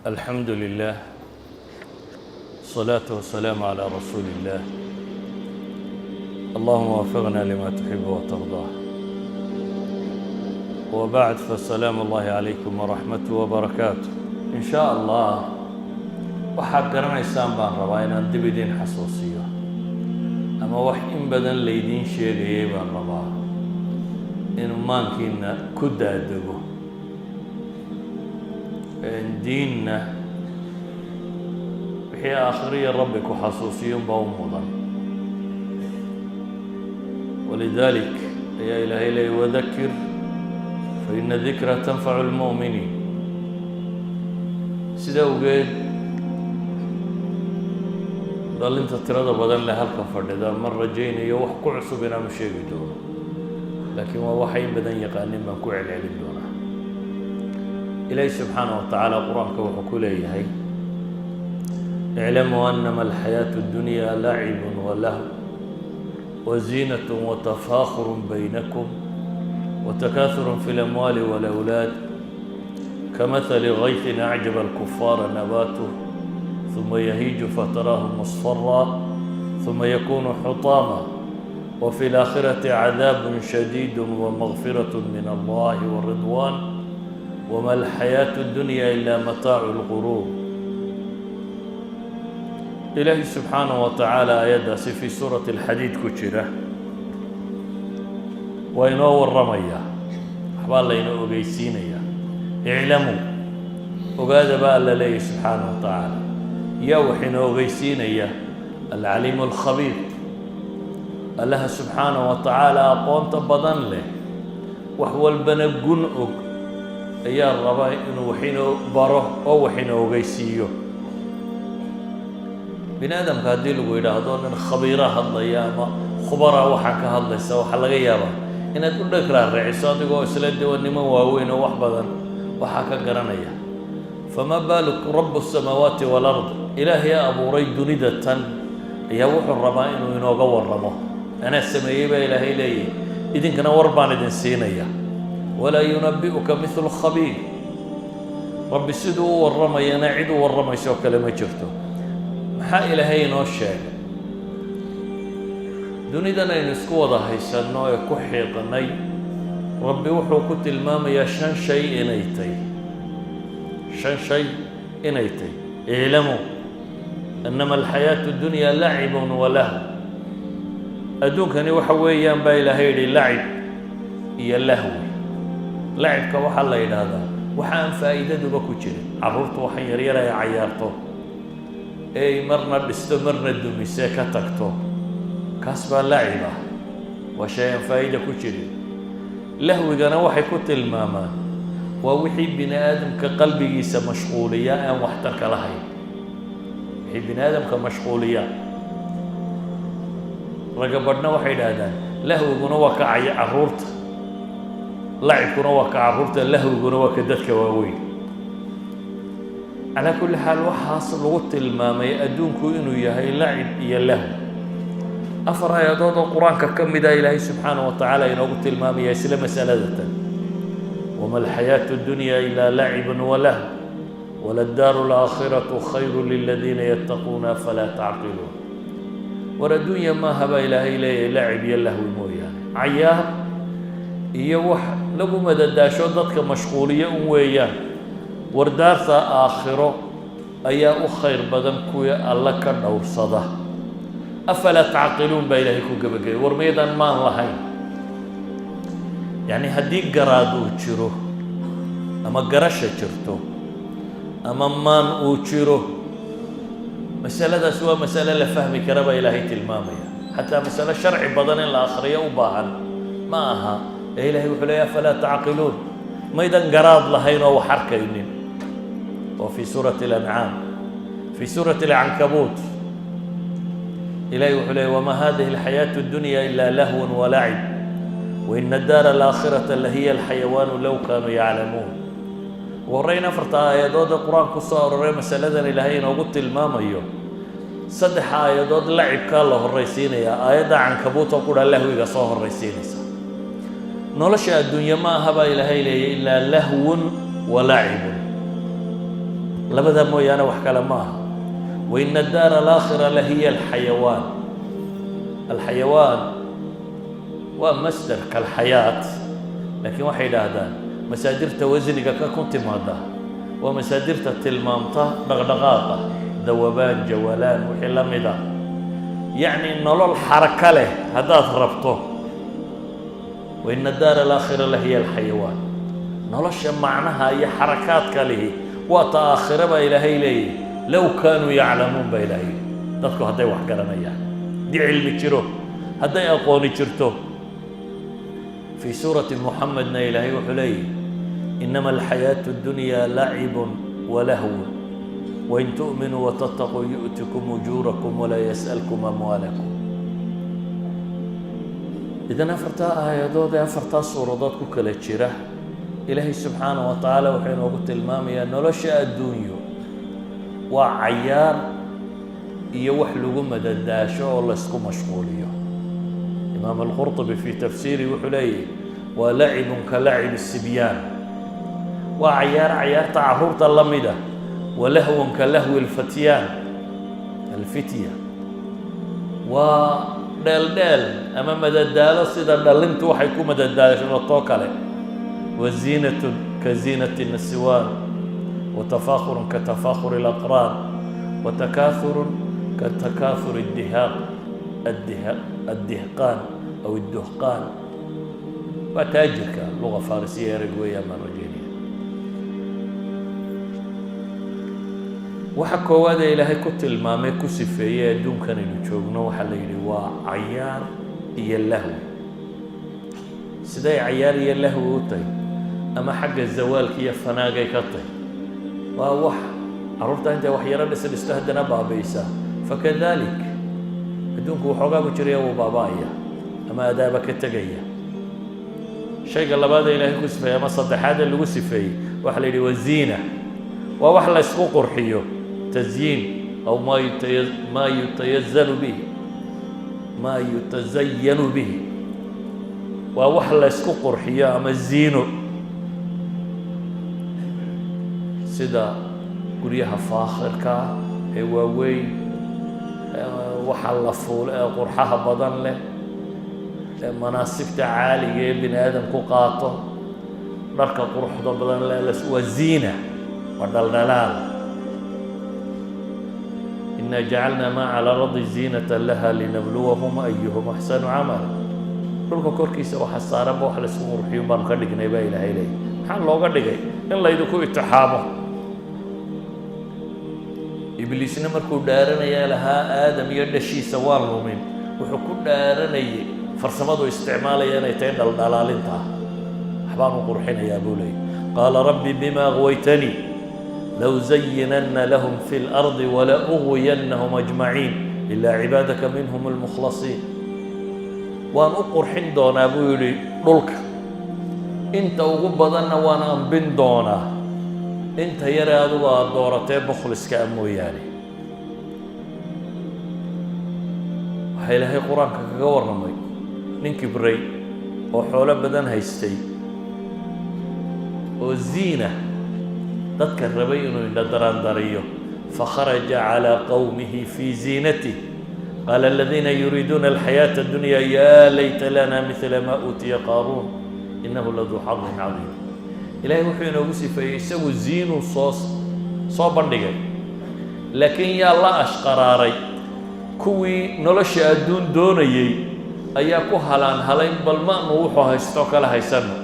الحمد لله، الصلاة والسلام على رسول الله. اللهم وفقنا لما تحب وترضاه. وبعد، فالسلام الله عليكم ورحمته وبركاته. إن شاء الله waxaad garanaysaan baan rabaa inaan dib idiin xasuusiyo, ama wax in badan laydiin sheegayay baan rabaa inuu maankiina ku daadego. Diinna wixii aakhiriya Rabbi ku xasuusiyunbaa u mudan. ولذلك ayaa Ilaahay leeyay: وذكر فإن الذكرى تنفع المؤمنين. Sida awgeed, dhalinta tirada badan leh halkan fadhida, ma rajaynayo wax ku cusub inaanu sheegi doono, laakiin waa waxay in badan yaqaanin baan ku celcelin doonaa. Ilaahi subxaanaه wa tacaala Qur-aanka wuxuu ku leeyahay: اعلموا أنما الحياة الدنيا لعب ولهو وزينة وتفاخر بينكم وتكاثر في الأموال والأولاد، كمثل غيث أعجب الكفار نباته، ثم يهيج فتراه مصفرا، ثم يكون حطاما، وفي الآخرة عذاب شديد ومغفرة من الله ورضوان، وما الحياة الدنيا إلا متاع الغرور. Ilaahi subxaanaه wa tacaala aayaddaasi fii suurati Alxadiid ku jira waa inoo warramayaa, waxbaa layna ogeysiinayaa. اعلموا, ogaada baa Alla leeyahy subxaanaه wa tacaala. Yaa wax inoo ogeysiinaya? العليم الخبير, Allaha subxaanaه wa tacaala aqoonta badan leh, wax walbana gun og, ayaa raba inuu wax inoo baro oo wax inoo ogeysiiyo. Bini aadamka haddii lagu yidhaahdo nin khabiira hadlaya ama khubaraa waxaan ka hadlaysa, waxaa laga yaabaa inaad u dheg raariciso adigoo isla dewa niman waaweyn oo wax badan waxaa ka garanaya. فما بالك رب السماوات والأرض? Ilaahay abuuray dunida tan ayaa wuxuu rabaa inuu inooga warramo. "Anaa sameeyey," baa Ilaahay leeyahy, "idinkana war baan idin siinaya." ولا ينبئك مثل خبير. Rabbi siduu u warramayana cid u warramaysoo kale ma jirto. Maxaa Ilaahay inoo sheegay? Dunidan aynu isku wada haysanno ee ku xiiqnay, Rabbi wuxuu ku tilmaamayaa shan shay inay tay, shan shay inay tay. اعلموا أنما الحياة الدنيا لعب ولهو. Adduunkani waxa weeyaan, baa Ilaahay yidhi, lacib iyo lahwi. Lacibka waxaa la yidhaahdaa waxa aan faa'iidaduba ku jirin. Carruurtu waxaan yaryar ay cayaarto ee ay marna dhisto, marna dumise, ka tagto, kaas baa lacib ah, waa shay aan faa'iida ku jirin. Lahwigana waxay ku tilmaamaan waa wixii bini aadamka qalbigiisa mashquuliya, aan waxtarka lahayn, wixii bini aadamka mashquuliya. Ragga badhna waxay idhaahdaan lahwiguna waa ka caya carruurta, lacibkuna waa ka carruurta, lahwiguna waa ka dadka waaweyn. Calaa kulli xaal, waxaas lagu tilmaamay adduunku inuu yahay lacib iyo lahw. Afar aayadood oo Qur-aanka ka mida Ilaahay subxaanaه wa tacaala inoogu tilmaamaya isla masalada tan: وما الحياة الدنيا إلا لعب ولهو، وللدار الآخرة خير للذين يتقون، أفلا تعقلون. War adduunya maaha, baa Ilaahay leeyahay, lacib iyo lahwi mooyaane. Cayaar iyo wax lagu madadaasho, dadka mashquuliyo un weeyaan. War daarta aakhiro ayaa u khayr badan kuwii Alle ka dhowrsada. أفلا تعقلون baa Ilaahay ku gebageyay. War maydaan maan lahayn? Yacni haddii garaad uu jiro ama garasha jirto ama maan uu jiro, masaladaas waa masale la fahmi kara baa Ilaahay tilmaamaya. Xataa masale sharci badan in la akhriyo u baahan ma aha ee Ilahay wuxuu leeya: أفلا تعقلون? Maydan garaad lahayn oo wax arkaynin? Waa fi suurati Alancaam. Fi suurati Alcankabuut Ilahay wuxuu leeyay: وما هذه الحياة الدنيا إلا لهو ولعب، وإن الدار الآخرة لهي الحيوان لو كانوا يعلمون. Ugu horreyn, afarta aayadood ee Qur-aanku soo aroray masaladan Ilaahay inoogu tilmaamayo, saddex aayadood lacibkaa la horraysiinayaa, aayadda Cankabuuta qura lahwiga soo horraysiinaysa. Nolosha adduunye ma aha, baa Ilaahay leeyay, إلا لهو ولعب. Labadaa mooyaane wax kale ma aha. وإن الدار الآخرة لهي الحيوان. الحيوان waa masdar كالحياة, laakiin waxay idhaahdaan masaadirta wasniga ka ku timaada waa masaadirta tilmaamta dhaqdhaqaaqa, ذوبان, جولان, wixii la mid ah. Yacni nolol xaraka leh haddaad rabto, وإن الدار الآخرة لهي الحيوان, nolosha macnaha iyo xarakaadka lihi waa ta aakhira baa Ilaahay leeyahy. لو كانوا يعلمون baa Ilaahay yidhi, dadku hadday wax garanayaan, haddii cilmi jiro, hadday aqooni jirto. في سورة محمد na Ilaahay wuxuu leeyahy: إنما الحياة الدنيا لعب ولهو وإن تؤمنوا وتتقوا يؤتكم أجوركم ولا يسألكم أموالكم. Idan afartaa aayadood ee afartaa suuradood ku kala jira, Ilaahay subxaanaه wa tacaala wuxuu inoogu tilmaamayaa nolosha adduunyo waa cayaar iyo wax lagu madadaasho oo laysku mashquuliyo. Imaam Alqurطubi في tafsiiri wuxuu leeyahy: waa لعب كلعب الصبيان, waa cayaar cayaarta carruurta la mida, ولهو كلهو الفتيان الفتية, waa dheel dheel ama madadaalo sida dhalintu waxay ku madadaashatoo kale, وزينة كزينة النسوان وتفاخر كتفاخر الأقران وتكاثر كتكاثر الدهاق الدهقان أو الدهقان, waa taajirka, luga farisiya ereg weeyaan baan rajeynaya. Waxa koowaad ee Ilaahay ku tilmaamay, ku sifeeyey adduunkan aynu joogno, waxaa la yidhi waa cayaar iyo lahwi. Siday cayaar iyo lahwi u tahay ama xagga zawaalka iyo fanaagay ka tahy? Waa wax carruurta intay wax yaro dhisa dhisto haddana baabi'isa. فكذلك adduunku waxoogaa buu jiraya, wuu baaba'aya ama adaaba ka tegaya. Shayga labaad ee Ilaahay ku sifeeyey ama saddexaad ee lagu sifeeyey waxaa la yidhi waa ziina, waa wax la ysku qurxiyo, تزيين أو ما يتزين به, ما يتزين به, waa wax la ysku qurxiyo ama ziino, sida guryaha faakhirka ee waaweyn, waxa la fuulo ee qurxaha badan leh, ee manaasibta caaliga ee bini aadamku qaato, dharka quruxda badan leh, waa ziina, waa dhaldhalaal. إنا جعلنا ما على الأرض زينة لها لنبلوهم أيهم أحسن عملا. Dhulka korkiisa waxa saaranba wax la isku qurxiyo baanu ka dhignay baa Ilaahay leeyay. Maxaa looga dhigay? In laydinku itixaamo. Ibliisna markuu dhaaranaya lahaa Aadam iyo dhashiisa waan lumin, wuxuu ku dhaaranayay farsamadu isticmaalaya inay tahay dhaldhalaalinta ah. Waxbaan u qurxinayaa buu leeyay. قال رب بما أغويتني لأزينن لهم في الأرض ولأغوينهم أجمعين إلا عبادك منهم المخلصين. Waan u qurxin doonaa buu yidhi dhulka, inta ugu badanna waan ambin doonaa, inta yare adigu aada dooratee mukhliska a mooyaane. Waxaa Ilaahay Qur-aanka kaga warramay nin kibray oo xoolo badan haystay oo ziina dadka rabay inuu indho daraandariyo. فخرج على قومه في زينته قال الذين يريدون الحياة الدنيا يا ليت لنا مثل ما أوتي قارون إنه لذو حظ عظيم. Ilahay wuxuu inoogu sifeeyey isagu ziinuu soo bandhigay, laakiin yaa la ashqaraaray? Kuwii nolosha adduun doonayey ayaa ku halaan halayn, bal ma'nu wuxuu haysto kala haysano.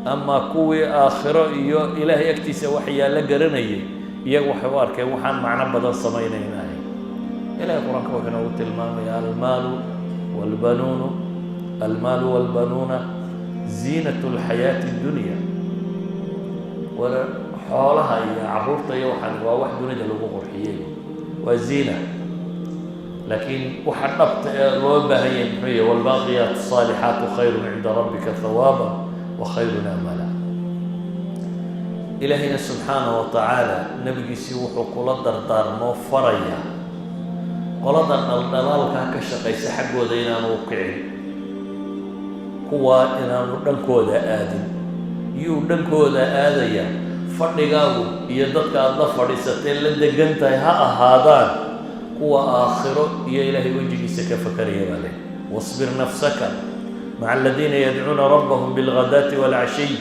Ama kuwii aakhiro iyo Ilaahay agtiisa wax yaalla garanayay, iyaga waxay u arkeen waxaan macno badan samaynaynahay. Ilahay Qur-aanka wuxuu inoogu tilmaamaya المال والبنون, المال والبنون زينة الحياة الدنيا. Wala xoolaha iyo carruurta iyo waxaan waa wax dunida lagu qurxiyey, waa ziina, laakiin waxa dhabta ee loo baahan yahay muxuu yahay? والباقيات الصالحات خير عند ربك ثوابا وخير أملا. Ilaahayna subxaanaه wa tacaala nebigiisii wuxuu kula dardaarmoo faraya qolada dhaldhalaalkaa ka shaqaysa xaggooda inaanu u kicin, kuwaa inaanu dhankooda aadin. Yuu dhankooda aadaya? Fadhigaagu iyo dadka aada la fadhiisatee la degan tahay ha ahaadaan kuwa aakhiro iyo Ilaahay wejigiisa ka fakaraya baa leh. واصبر نفسك مع الذين يدعون ربهم بالغداة والعشي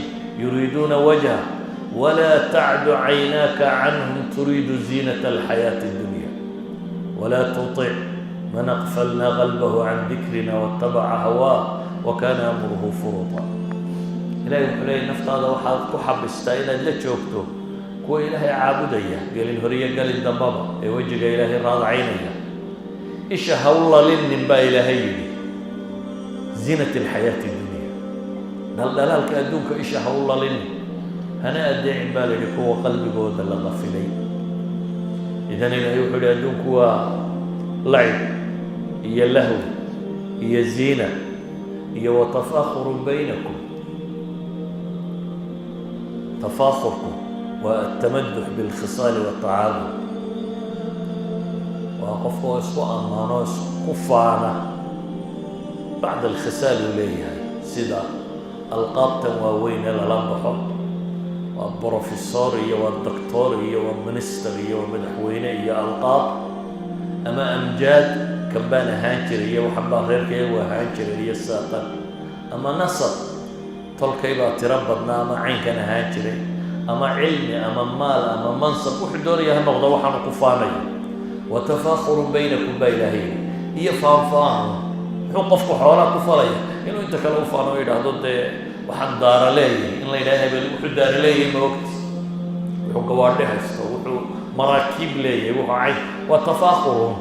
يريدون وجهه ولا تعد عيناك عنهم تريد زينة الحياة الدنيا ولا تطع من أغفلنا قلبه عن ذكرنا واتبع هواه وكان أمره فرطا. Ilahay wuxuu leeyay, naftaada waxaad ku xabistaa inaad la joogto kuwa Ilaahay caabudaya gelin horiyo gelin dambaba, ee wejiga Ilaahay raadacaynaya. Isha ha u lalinin, baa Ilaahay yidhi, زينة الحياة الدنيا, dhaldhalaalka adduunka isha ha u lalinin. Hana adeecin, baa la yidhi, kuwa qalbigooda la qafilay. Idan Ilaahay wuxuu yihi, adduunku waa lacib iyo lahw iyo ziina iyo وتفاخر بينكم. Tafaakhurku waa التمدح بالخصال والتعاظم, waa qofka oo isku ammaano, isku faana بعض الخصال uu leeyahay, sida alqaabtan waaweyn ee lala baxo, waa professor iyo waa doctor iyo waa minister iyo waa madaxweyne iyo alqaab ama amjaad, kan baan ahaan jiray iyo waxan baa reerkayagu ahaan jiray iyo saatan, ama nasab, tolkay baa tiro badnaa ama caynkan ahaan jiray, ama cilmi ama maal ama mansab, wuxuu doonaya ha noqdo waxaanu ku faanayo. وتفاخر بينكم, baa Ilaahay, iyo faanfaanu. Muxuu qofku xoolaa ku falaya? Inuu inta kale u faano o yidhaahdo, dee waxaan daara leeyahay, in la yidhaha hebel wuxuu daara leeyahay, ma ogti, wuxuu gawaadhi haysto, wuxuu maraakiib leeyahay, wuxuu cayn. Waa tafaakhurun.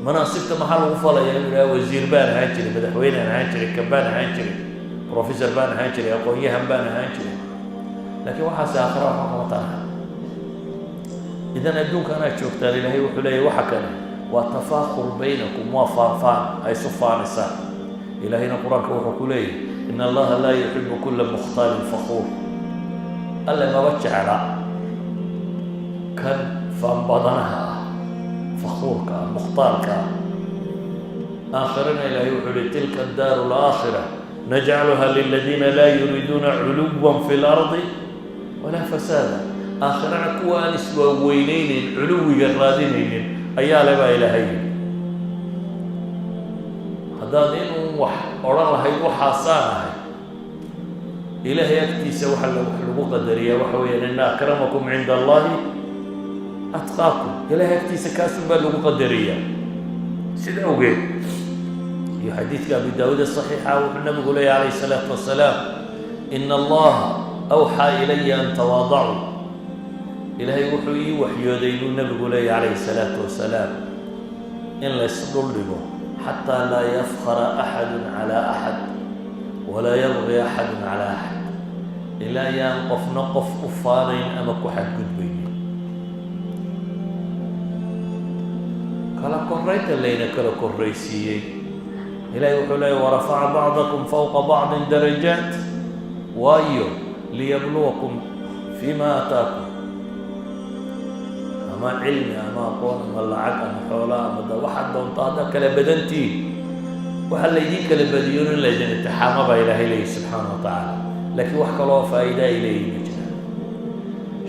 Manaasibta maxaa lagu falaya? Inuu yidhaha wasiir baan ahaan jiray, madaxweynaan ahaan jiray, kan baan ahaan jiray, professor baan ahaan jiray, aqoon-yahan baan ahaan jiray. Laakiin waxaase aakhira waxba kama taraha. Idan adduunka anaad joogtaan, Ilaahay wuxuu leeyahy, waxa kale waa تفاخر بينكم, waa faanfaan ay isu faanaysaan. Ilaahayna Qur-aanka wuxuu ku leeyahy, إن الله لا يحب كل مختال فخور. Alle maba jecla kan faanbadanaha ah, fakhuurka ah, mukhtaalka ah. Aakhirana Ilaahay wuxuu uhi, تلك الدار الآخرة نجعلها للذين لا يريدون علوا في الأرض ولا فسادا. Aakhirana kuwa aan iswaaweyneyneyn, culuwiga raadinaynin ayaa le, baa Ilaahay yidhi. Haddaad inuu wax odhan lahayd, waxaasaan ahay, Ilaahay agtiisa waxa wax lagu qadariyaa waxa weeyaan, إن أكرمكم عند الله أتقاكم. Ilahay agtiisa kaasun baa lagu qadariyaa. Sida awgeed iyo xadiidka Abi Daawuud saxiixa, wuxuu nabigu leeyahy calayh الsalaatu wasalaam, إن الله أوحى إلي أن تواضعوا. Ilaahay wuxuu ii waxyooday, buu nabigu leeyahy calayhi الsalaatu wasalaam, in la isdhuldhigo, حتى لا يفخر أحد على أحد ولا يبغي أحد على أحد, ilaa yaan qofna qof u faanayn ama ku xadgudbaynin. Kala koraynta layna kala korraysiiyey, Ilahay wuxuu leeyay, ورفع بعضكم فوق بعض درجات, waayo ليبلوكم فيما آتاكم, ama cilmi ama aqoon ama lacag ama xoola ama da waxaad doonto haddaad kala badantihiin, waxaa laydin kala badiyo in laydin imtixaamo, baa Ilaahay leeyahy subxaana wa tacaala. Laakiin wax kaloo faa'iida ay leeyihin ma jiraan.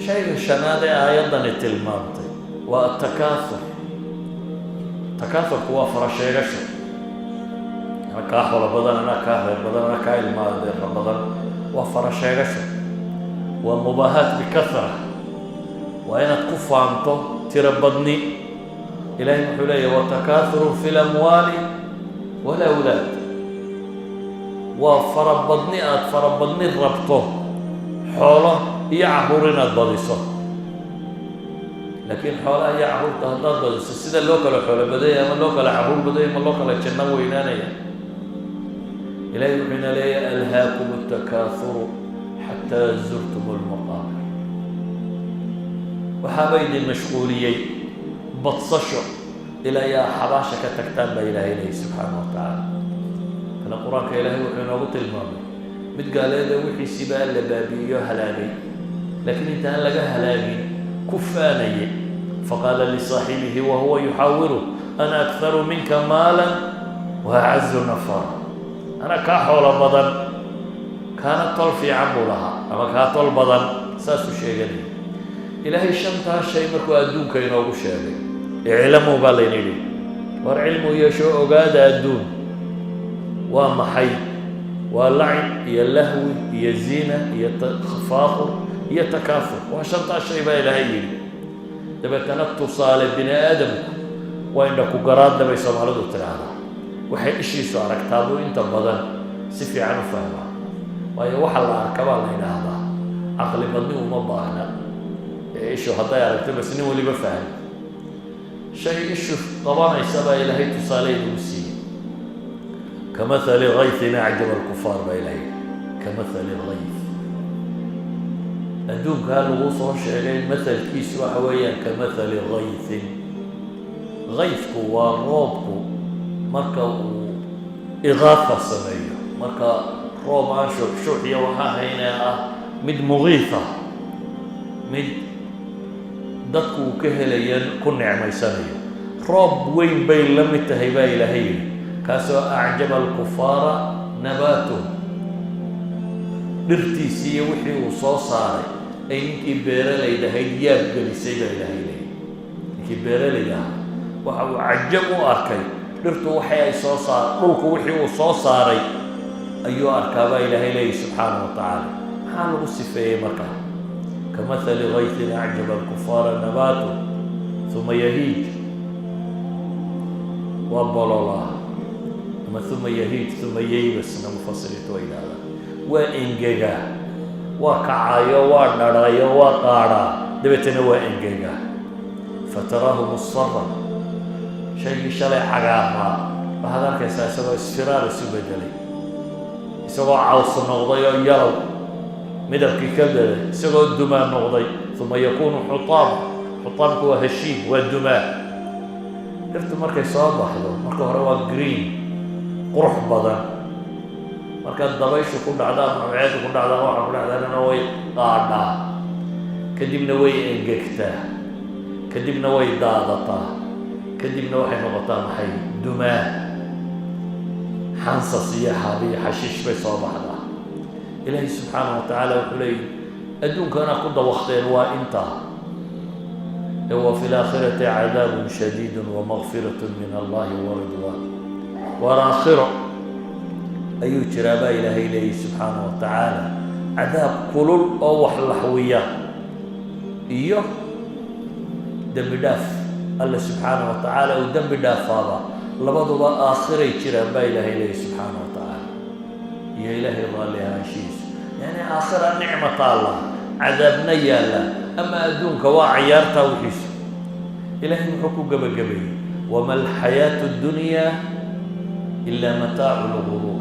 Shayga shanaad ee aayaddani tilmaamtay waa التكاثر. Takaathurku waa fara sheegasho, ana kaa xolo badan, anaa kaa reer badan, anaa kaa ilmaadeera badan. Waa fara sheegasho, waa مباهاة بكثرة, waa inaad ku faanto tiro badni. Ilahay wuxuu leeyahy, وتكاثر في الأموال والأولاد, waa farabadni aada farabadni rabto, xoolo iyo caruur inaad badiso. Laakiin xoolaha iyo carruurta haddaad badiso, sida loo kala xoolo badanya ama loo kala carruur badanya ama loo kala janno weynaanaya? Ilahay wuxuu ina leeyahay, ألهاكم التكاثر حتى زرتم المقابر. Waxaaba idin mashquuliyey badsasho ilaa yaa xabaasha ka tagtaan, baa Ilaahay leeyay subxaana wa tacaala. Kana Qur-aanka Ilaahay wuxuu inoogu tilmaamay mid gaaleeda wixiisiibaa la baabi'iyo, halaagay, laakiin intaan laga halaagin ku faanayay. فقال لصاحبه وهو يحاوره أنا أكثر منك مالا وأعز نفرا, ana kaa xoolo badan, kaana tol fiican buu lahaa ama kaa tol badan. Saasuu sheeganaya Ilaahay. Shantaa shay markuu adduunka inoogu sheegay, iclamuu baa layna yidhi, war cilmu yeesho, ogaada adduun waa maxay. Waa lacib iyo lahwi iyo ziina iyo tafaakhur iyo takaafur. Waa shantaa shay baa Ilaahay yidhi. Dabeetana tusaale, bini aadamku waa indha ku garaadda bay Soomaalidu tidhaahdaa. Waxay ishiisu aragtaa buu inta badan si fiican u fahmaa, waayo waxa la arka baa la yidhaahdaa caqli badni uma baahna ee ishu hadday aragto bas nin weliba fahmi. Shay ishu qabanaysa baa Ilaahay tusaale inagu siiyey. كمثل غيث أعجب الكفار baa Ilahay. كمثل غيث, adduunkaa lagu soo sheegay mahalkiisu waxa weeyaan كمثل غيث. Gaythku waa roobku marka uu إغاثة sameeyo, marka roob aan shuuxshuux iyo waxa ahaynee ah mid مغيثة, mid dadku uu ka helaya, ku nicmaysanayo. Roob weyn bay la mid tahay baa Ilaahay yidhi, kaasoo أعجب الكفار نباته, dhirtiisii iyo wixii uu soo saaray ay ninkii beeralayda ahayd yaab gelisay baa Ilaahay leeyay. Ninkii beeralayda ahaa waxa uu cajab u arkay dhirtu waxay ay soo saar, dhulku wixii uu soo saaray ayuu arkaa baa Ilaahay leeyay subxaana wa tacaala. Maxaa lagu sifeeyey markaa? كمثل غيث أعجب الكفار نباته ثم يهيج, waa bololaa, ama ثم يهيج ثم ييبس na mufasiriintu waa yidhahdaan. Waa engegaa, waa kacayo, waa dharayo, waa qaadhaa, dabeetana waa engegaa. فتراه مصفرا, shaygii shalay cagaarraa waxaad arkaysaa isagoo isfiraar isu bedelay, isagoo caws noqday oo yalow midabkii ka bedelay, isagoo dumaa noqday. ثم يكون حطاما. Xutaamku waa هشيم, waa dumaa. Dhirtu markay soo baxdo, marka hore waa green qurux badan. Markaad dabayshu ku dhacda ama cadceedu ku dhacda ama waxa ku dhacdaanana, way qaadhaa, kadibna way engegtaa, kadibna way daadataa, kadibna waxay noqotaa maxay? Dumaa, xansas iyo xaabiyo xashiish bay soo baxdaa. Ilaahay subxaana wa tacaala wuxuu leeyahy, adduunkana ku dawaqteen waa intaa ee وفي الآخرة عذاب شديد ومغفرة من الله ورضوان. Waar aakhiro ayuu jiraa baa Ilaahay leeyahy subxaana wa tacaala, cadaab kulul oo wax laxwiya iyo dembi dhaaf Alle subxaana wa tacaala uu dembi dhaafaaba, labaduba aakhiray jiraan baa Ilaahay leeyahy subxaana wa tacaala, iyo Ilaahay raalli ahaanshihiisu. Yani aakhira nicma taalla, cadaabna yaalla, ama adduunka waa cayaartaa wixiisu. Ilaahay muxuu ku gebagabeeyey? وما الحياة الدنيا إلا متاع الغرور.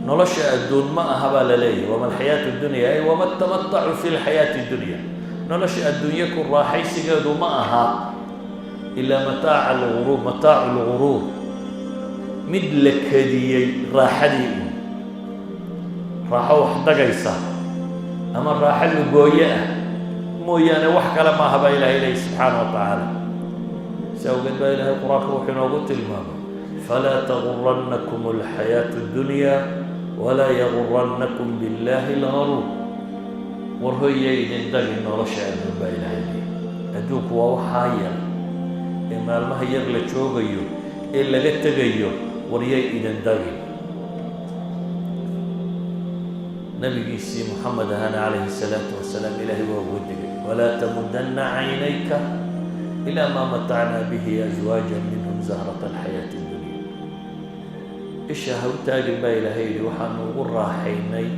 Nolosha adduun ma aha baa la leeyahy. وما الحياة الدنيا أي وما التمتع في الحياة الدنيا, nolosha adduunye ku raaxaysigeedu ma aha إلا متاع الغرور, متاع الغرور, mid la kediyey raaxadii uun, raaxo wax dagaysa ama raaxo lugooye ah mooyaane wax kale maaha baa Ilahay leeyay subxaana wa tacaala. Si awgeed baa Ilahay Qur-aanka wuxuu inoogu tilmaamay: فلا تغرنكم الحياة الدنيا ولا يغرنكم بالله الغرور. War hoyya idin dagin nolosha adduun baa Ilahay leeyay. Adduunku waa waxaa yar ee maalmaha yar la joogayo ee laga tegayo. Waryay idin dagin. Nabigiisii Moxamed ahana calayhi الsalaatu wasalaam Ilaahay waa ugu digay: ولا تمدن عينيك إلى ما متعنا به أزواجا منهم زهرة الحياة الدنيا. Isha ha u taagin baa Ilaahay yidhi, waxaanu ugu raaxaynay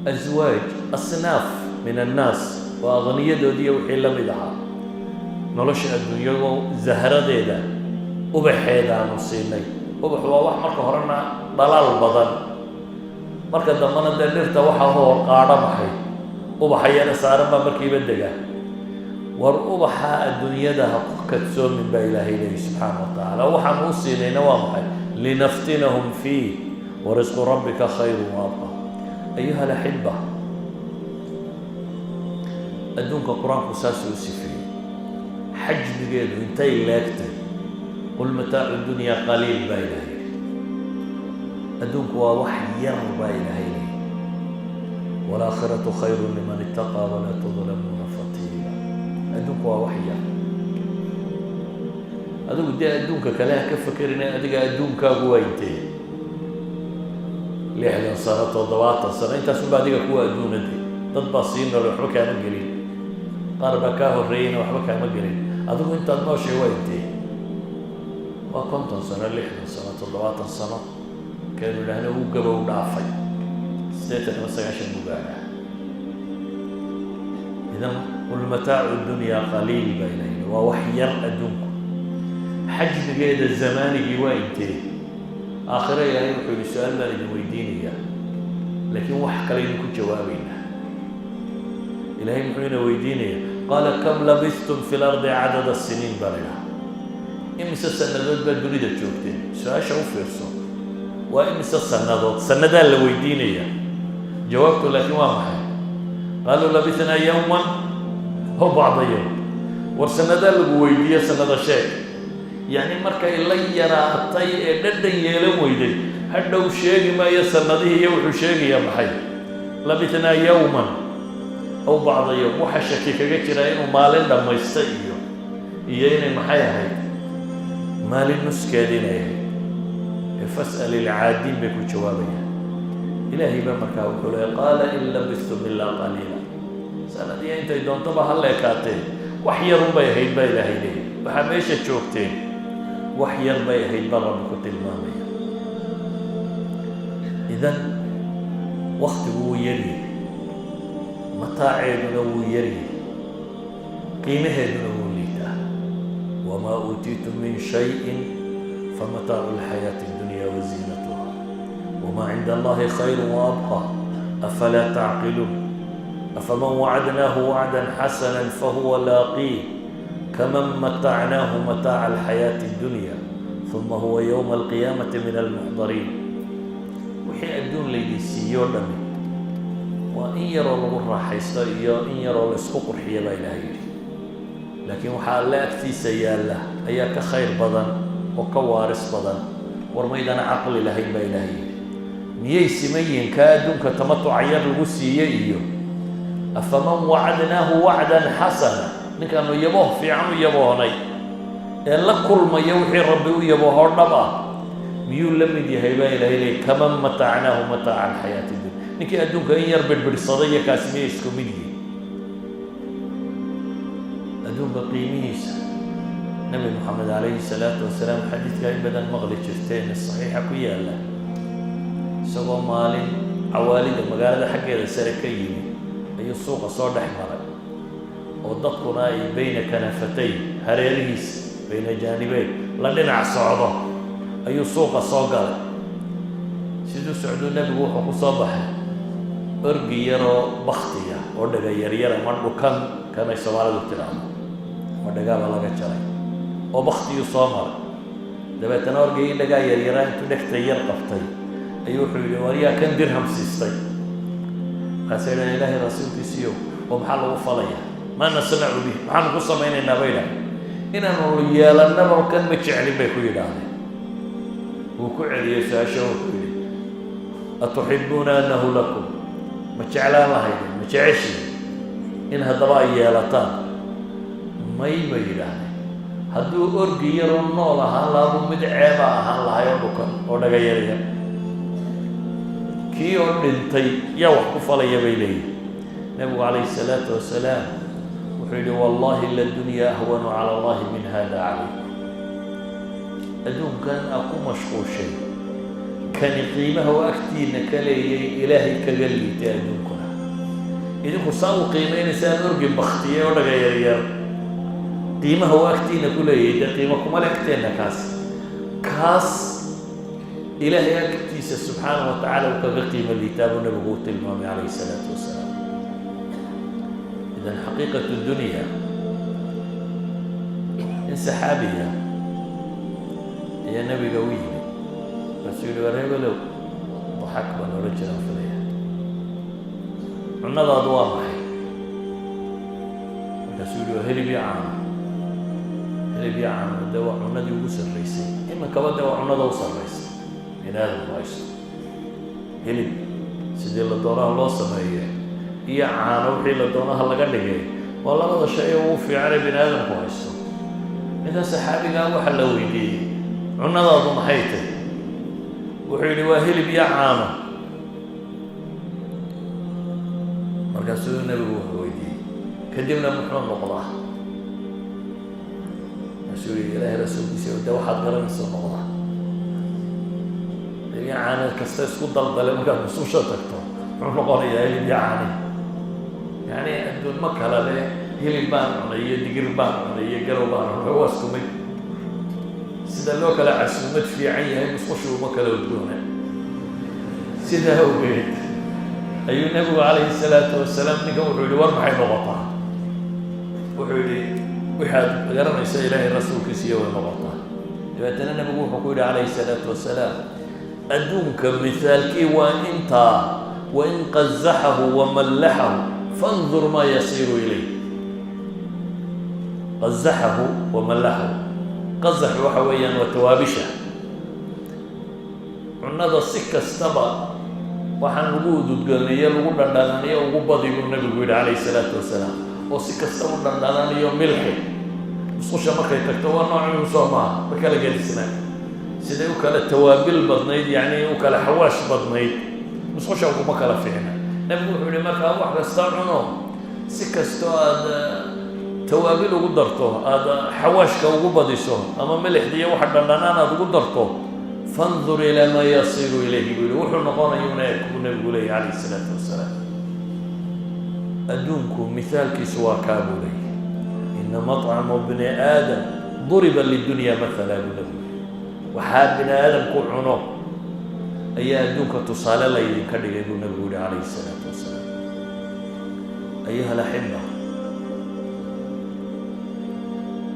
أزواج, أصناف من الناس, oo aqniyadoodiiyo wixii la mid ahaa, nolosha adduunyado zahradeeda, ubaxeeda aanu siinay. Ubax waa wax marka horena dhalaal badan, marka dambena dee dhirta waxaa hor qaadho maxay? Ubaxa yara saaran baa markiiba dega. War ubaxa adduunyada ha ku kadsoomin baa Ilaahay leeyi subxaana wa tacaala. Waxaan u siinayna waa maxay? لنفتنهم فيه ورزق ربك خير وأبقى. أيها الأحبة, adduunka Qur-aanku saasuu u sifeeyey xajmigeedu intay leegtay. قل متاع الدنيا قليل baa Ilahay yidhi. Adduunku waa wax yar baa Ilaahay leeyi. Waalaakhiratu khayrun liman ittaqaa walaa tudlamuuna fatiila. Adduunku waa wax yar. Adigu dee adduunka kale ha ka fekerina. Adiga adduunkaagu waa intee? 60 sano, 70 sano, intaasunba adiga kuwa adduunade. Dad baa sii noole, waxba kaama gelin. Qaar baa kaa horreeyeyna, waxba kaama gelin. Adigu intaad nooshay waa intee? Waa 50 sano, 60 sano, 70 sano. Kaynu idhaahno uu gabow dhaafay, 80 ama 90 buu gaadhaa. Idan qul mataacu dunyaa qaliil baa ila yidhi, waa wax yar adduunku. Xajmigeeda zamaanigii waa intee? Aakhire Ilaahay wuxuu yihi: su-aal baan idin weydiinayaa, laakiin wax kale idinku jawaabaynaa. Ilahay muxuu ina weydiinaya? Qaala kam labistum fi lardi cadada siniin baa la idhaha. Imise sannadood baa dunida joogteen? Su-aasha u fiirso, waa imise sannadood? Sannadaa la weydiinaya. Jawaabtu laakiin waa maxay? Qaaluu labithnaa yowman aw bacda yowm. War sannadaa lagu weydiiyo, sannada sheeg. Yacni markay la yaraatay ee dhadhan yeelan weyday, hadhow sheegi maayo sannadihii iyo wuxuu sheegayaa maxay? Labithnaa yowman aw bacda yowm. Waxa shaki kaga jiraa inuu maalin dhammaysta iyo inay maxay ahayd, maalin nuskeed inay ahayd. Ee fas'al ilcaadiin bay ku jawaabayaan. Ilaahay baa markaa wuxuu leey: qaala in labistum ilaa qaliila. Sanadiya intay doontaba ha leekaatee, wax yarun bay ahayd baa Ilaahay leeyay. Waxaa meesha joogteen wax yar bay ahayd baa Rabbi ku tilmaamaya. Idan waktigu wuu yaryahay, mataaceeduna wuu yaryahay, qiimaheeduna wuu liitaa. Wamaa uutiitum min shayin famataacu lxayaati addunya waziinatuha, wamaa cinda Allahi khayru waabqa, afalaa tacqiluun? Afaman wacadnaahu wacda xasana fahuwa laaqiih kaman matacnaahu mataaca alxayaati addunya uma huwa yowma alqiyaamati min almuxdariin. Wixii adduun laydin siiyo dhami waa in yaroo lagu raaxaysto iyo in yaroo la isku qurxiyo baa Ilahay yidhi, laakiin waxaa Alle agtiisa yaalla ayaa ka khayr badan oo ka waaris badan. War maydana caqli lahayn baa Ilaahay yidhi. Miyay siman yihiin kaa adduunka tamatuca yar lagu siiye iyo afaman wacadnaahu wacdan xasana, ninkaanu yabooh fiican u yaboohnay ee la kulmaya wixii Rabbi u yaboohoo dhab ah, miyuu la mid yahay baa Ilahay leey, kaman matacnaahu mataaca alxayaati dunya? Ninkii adduunka in yar birbirhsaday iyo kaasi miyay isku mid yihiin? Adduunka qiimihiisa Nebi Moxamed calayhi salaatu wasalaam, xadiidka in badan maqli jirteen ee saxiixa ku yaalla, isagoo maalin cawaalida magaalada xaggeeda sare ka yimi ayuu suuqa soo dhex maray, oo dadkuna ay bayna kanafatayn, hareerihiisa, bayna jaanibeyn, la dhinac socdo ayuu suuqa soo galay. Siduu socduu nebigu wuxuu ku soo baxay orgi yaroo baktiya oo dhaga yaryara ma dhukan, kanay Soomaalidu tidhaahdo, ma dhagaaba laga jaray oo baktiyuu soo maray. Dabeetana orgigii dhagaa yaryaraa intuu dhegta yar qabtay ayuu wuxuu yidhi: war yaa kan dirham siistay? Markaasay idhahen: Ilaahay rasuulkiisiiyow, oo maxaa lagu falaya? Maa nasnacu bih? Maxaanu ku samaynaynaa? Bay idhahdeen. Inaanu yeelannaba kan ma jeclin, bay ku yidhaahdeen. Wuu ku celiyey su-aasha, wuxuu yidhi: atuxibuuna annahu lakum? Ma jeclaan lahaydeen, ma jeceshiin in haddaba ay yeelataan? May, bay yidhaahdeen. Hadduu orgi yaroo nool ahaan lahaabuu mid ceeba ahaan lahay oo dhukan oo dhaga yaryar, kii oo dhintay yaa wax ku falaya, bay leeyihin. Nebigu calayhi salaatu wasalaam wuxuu yidhi: wallahi ladunya ahwanu cala Allahi min hada calaykum. Adduunkan aa ku mashquushay, kani qiimaha oo agtiina ka leeyay Ilaahay kaga liitay adduunkuna. Idinku saa u qiimeynaysaan orgi baktiyey oo dhaga yaryar, qiimaha oo agtiina ku leeyahay dee qiimo kuma le agteenna. Kaas Ilaahay agtiisa subxaanahu wa tacaala uu kaga qiimo liitaa buu nabigu u tilmaamay calayhi salaatu wasalaam. Idan xaqiiqatu dunya, in saxaabiya ayaa nebiga u yimid, markaasuu yihi: war hebelow, Daxaak baan odhan jiraan filaya, cunadaadu waa maxay? Markaasuu yihi: waa hilib iyo caano. Hilib iyo caano dee waa cunadii ugu sarraysay, iminkaba dee waa cunada u sarraysa bini aadamku haysto. Hilib sidii la doonaha loo sameeye. Iyo caano wixii la doonaha laga dhigay waa labada shay ee ugu fiicanee bini aadamku haysto. Ninkan saxaabigaa waxaa la weydiiyey, "Cunadaadu maxay tahy?" Wuxuu yidhi, "Waa hilib iyo caano." Markaasuu nebigu wuxuu weydiiyey kadibna, "Muxuu noqdaa?" Markaasuu yihi, "Ilaahay rasuulkiisa, de waxaad garanaysa noqdaa. Hilib iyo caano kasta isku daldale, markaad mususha tagto muxuu noqonayaa? Hilib iyo caani. Yacni adduun ma kala le hilib baan cunay iyo digir baan cunay iyo garow baan cunay, waa isku mid. Sida loo kala casuumad fiican yahay musqushu uma kala udgoona." Sidaa awgeed ayuu nebigu calayhi salaatu wasalaam ninkan wuxuu yihi, "War maxay noqotaa?" Wuxuu yihi, "Wixaad garanaysa Ilaahay rasuulkiisiiyo way noqotaa." Dabeetana nebigu wuxuu ku yidhi calayhi salaatu wasalaam, "Adduunka mithaalkii waa intaa: wain qazaxahu wamallaxahu fandur maa yasiiru ilayh." Qazaxahu wamallaxahu, qazax waxa weeyaan waa tawaabisha cunada. Si kastaba waxaan lagu ududgoniyo, lagu dhandhananiyo ugu badi, buu nebigu yidhi calayhi salaatu wasalaam, oo si kasta u dhandhananiyo milxi, musqusha markay tagto waa noocun soo maaha? Ma kala gedisna siday u kala tawaabil badnayd, yacni u kala xawaash badnayd, musqusha kuma kala fiicna. Nebigu wuxuu yihi, markaa wax kasta cuno, si kastoo aada tawaabil ugu darto, aada xawaashka ugu badiso ama milixda iyo waxa dhandhanaan aada ugu darto, fandur ilaa maa yasiiru ilayhi, buu yihi. Wuxuu noqonayuna eeg, buu nebigu leeyay calayhi salaatu wasalaam. Adduunku mithaalkiisu waa kaa, buu leeyay. Ina maطcamu bni aadam duriba lidunya mathala, buu nebigu. Waxaa bini aadamku cuno ayaa adduunka tusaale laydinka dhigay, buu nebigu yihi calayhi salaatu wasalaam. Ayuha alaxiba,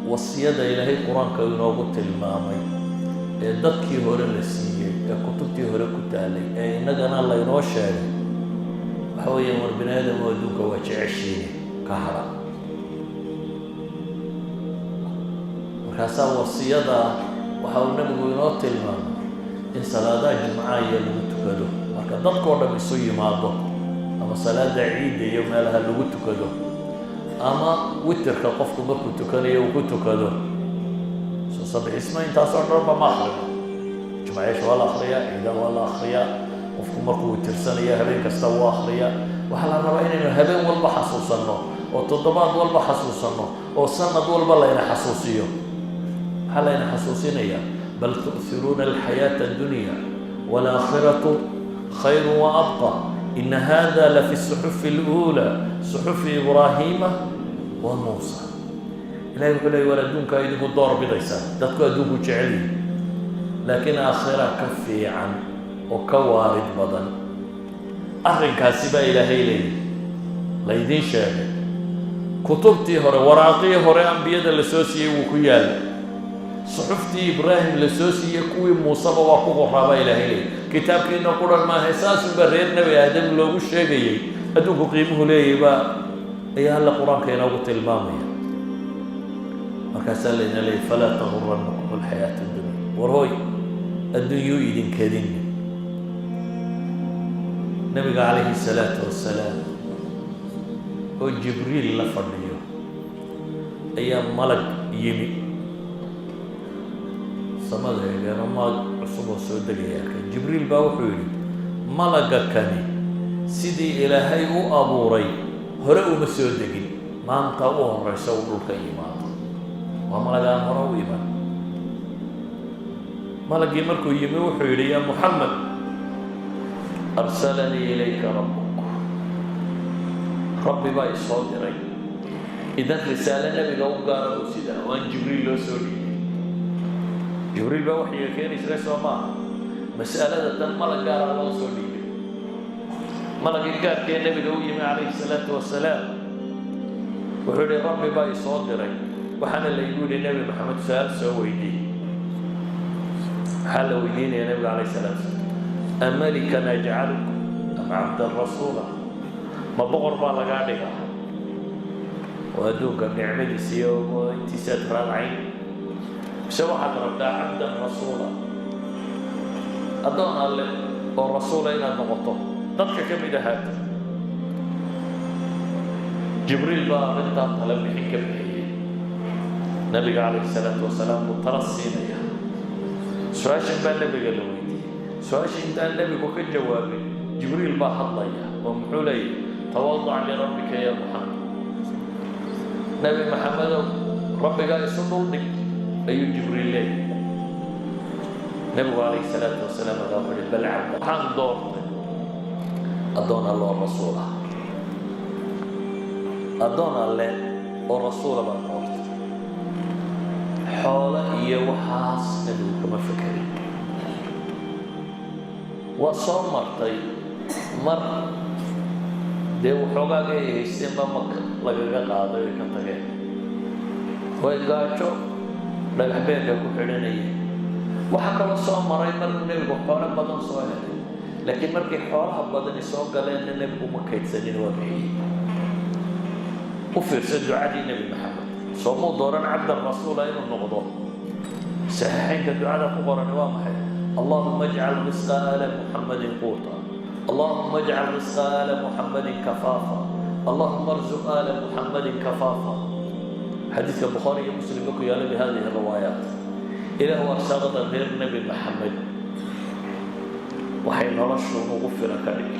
wasiyada Ilaahay Qur-aanka inoogu tilmaamay ee dadkii hore la siiyey, ee kutubtii hore ku taalay, ee innagana laynoo sheegay, waxa weeyaan: war bini aadam oo adduunka waa jeceshiine, ka hadha. Markaasaa wasiyada waxa uu nebigu inoo tilmaamay in salaadaha jimcaha iyo lagu tukado marka dadkao dham isu yimaado, ama salaada ciidda iyo meelaha lagu tukado, ama witirka qofku markuu tukanayo uu ku tukado. Soo sabixisma intaasoo dhanba ma akrino. Jumcayaasha waa la akriyaa, ciidaha waa la akriyaa, qofku markuu witirsanaya habeen kasta wuu akriyaa. Waxaa la rabaa inaynu habeen walba xasuusanno, oo toddobaad walba xasuusanno, oo sanad walba layna xasuusiyo. Maxaa layna xasuusinayaa? Bal tu'hiruuna alxayaata addunya waalaakhiratu khayru wa abqa, ina hada la fi suxufi اluulى, suxufi Ibraahiima wa Muusa. Ilahay wuxuu leey, war adduunkaa idinku door bidaysaan, dadku adduunku jecel yihi, laakiin aakhira ka fiican oo ka waarid badan. Arrinkaasi baa Ilaahay leeyahy laydiin sheegay. Kutubtii hore, waraaqii hore ambiyada la soo siiyey wuu ku yaalla, suxuftii Ibraahim la soo siiyey, kuwii Muuseba waa ku qoraa, baa Ilaahay leeyay. Kitaabkiina quran maaha, saasunbaa reer Nebi Aadam loogu sheegayey. Adduunku qiimuhu leeyay baa ayaa Alla Qur-aanka inoogu tilmaamaya. Markaasaa layna leeyay, falaa tagurannakum alxayaat addunya. War hooy, adduunyuu idinkedin. Nabiga calayhi salaatu wasalaam oo Jibriil la fadhiyo ayaa malag yimi. Samada eegeenoo malag cusub oo soo degaya arkay. Jibriil baa wuxuu yidhi, "Malaga kani sidii Ilaahay u abuuray hore uma soo degin, maanta u horeysa uu dhulka yimaado, waa malagaan hore u iman." Malagii markuu yimi wuxuu yidhi, "Yaa Muxamed, arsalanii ilayka rabbuk, Rabbi baa isoo diray." Idan risaale nebiga u gaara buu sidaa oo aan Jibriil loo soo dhiibay. Jibriil baa waxyiga keeni jiray, soo maaha? Mas'alada tan malag gaaraa loo soo dhiibay. Malagii gaarkee nebiga u yimi calayhi salaatu wasalaam wuxuu yihi, "Rabbi baa isoo diray, waxaana laygu yidhi Nebi Maxamed su-aal soo weydiiy." Maxaa la weydiinaya nebiga calayhi salaatu wasalaam? "Amalikan ajcaluk am cabdan rasuula?" Ma boqor baa lagaa dhigaa oo adduunka nicmadiisa iyo intiisaad raadcayn, mise waxaad rabtaa cabdan rasuula, addoon Alle oo rasuula inaad noqoto, dadka ka mid ahaato? Jibriil baa arrintaa tala bixin ka bixiyey. Nabiga calayhi salaatu wasalaam buu tala siinaya. Su-aashan baa nebiga la weydiiyey. Su-aasha intaan nebigu ka jawaabin, Jibriil baa hadlaya oo muxuu leeyahy? "Tawaadac lirabbika ya Muxamed." Nebi Maxamedow, rabbigaa isu dhuldhig, ayuu Jibriil leeyahy. Nebigu calayhi salaatu wasalaam agaa wuxuu uhi: "Bal cabda, waxaan doortay addoon Alle oo rasuul ah, addoon Alle oo rasuula baan doortay." Xoolo iyo waxaas nebigu kama fekerin. Waa soo martay mar dee waxoogaaga ay haysteen baa Maka lagaga qaaday, oy ka tageen, way gaajo dhagax beerka ku xidhanayeen. Waxaa kaloo soo maray maruu nebigu xoolo badan soo helay, laakiin markay xoolaha badani soo galeenna nebigu ma kaydsanin, waa bixiyey. U fiirsa ducadii Nebi Maxamed. Soomuu dooran cabdan rasuula inuu noqdo? Saxiixaynka ducada ku qorani waa maxay? "Allahuma ajcal risqa aala Muxamadin quuta, Allahuma ajcal risqa aala Muxamadin kafaafa, Allahuma arzuq aala Muxamadin kafaafa." Xadiidka Bukhaari iyo Muslimka ku yaala bi hadihi riwaayaat. Ilaahu, arsaaqada reer Nebi Maxamed waxay noloshu ugu filan ka dhig.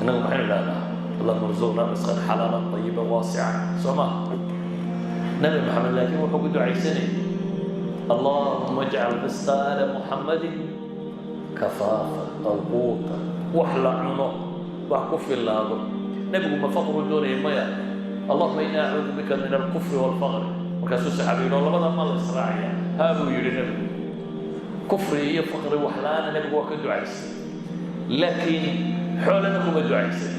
Innagu maxaynu idhahdaa? "Allahuma arzuqna risqan xalaalan tayiban waasican." Soo ma Nebi Maxamed laakiin wuxuu ku ducaysanayay: "Allahuma ajcal risqa aala Muxamadin kafaafa aw quuta." Wax la cuno, wax ku filaado. Nebigu ma faqru doonaya? Maya. "Allahuma ini acuudu bika min alkufri walfaqri." Markaasuu saxaabi yidhi: "Oo labada ma la israacaya?" "Haa," buu yidhi nebigu. Kufri iyo faqri, wax la-aana, nebigu waa ka ducaysay, laakiin xoolana kuma ducaysan.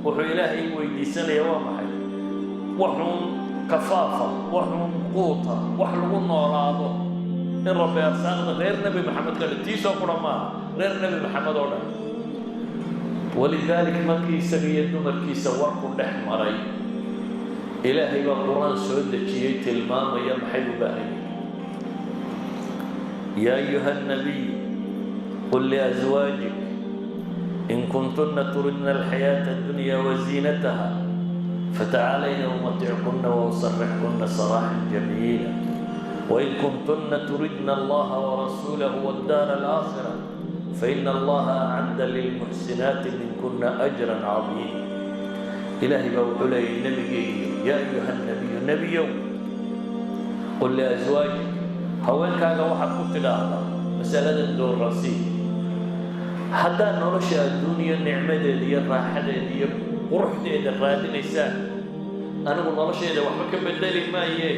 Wuxuu Ilaahay weydiisanaya waa maxay? Waxuun kafaafa, waxuun quuta, wax lagu noolaado in Rabbi arsaaqda reer Nebi Maxamed ka dhan. Tiisoo qura maaha, reer Nebi Maxamed oo dhan. Walidaalik, markii isaga iyo dumarkiisa warku dhex maray, Ilaahay baa Qur-aan soo dejiyey tilmaamaya maxay u baahan yihin. "Ya ayuha الnabiy, qul liأزwaajik in kuntunna turidna alxayaaةa اddunya waziinataha fatacaalayna umatickuna wausarixkuna saraaxan jamiila, wain kuntunna turidna allaha warasuulahu wاddaara alaakhira, faina allaha acadda lilmuxsinaati minkuna ajra cadiima." Ilaahay baa wuxuu leeyay nebigeygiyo: "Ya ayuha nabiyu, nebiyow, qul liaswaajik, haweenkaaga waxaad ku tidhaahdaa masaladan doorasii. Haddaad nolosha adduuniya nicmadeeda iyo raaxadeeda iyo quruxdeeda raadinaysaan, anigu nolosheeda waxba ka bedeli maaye.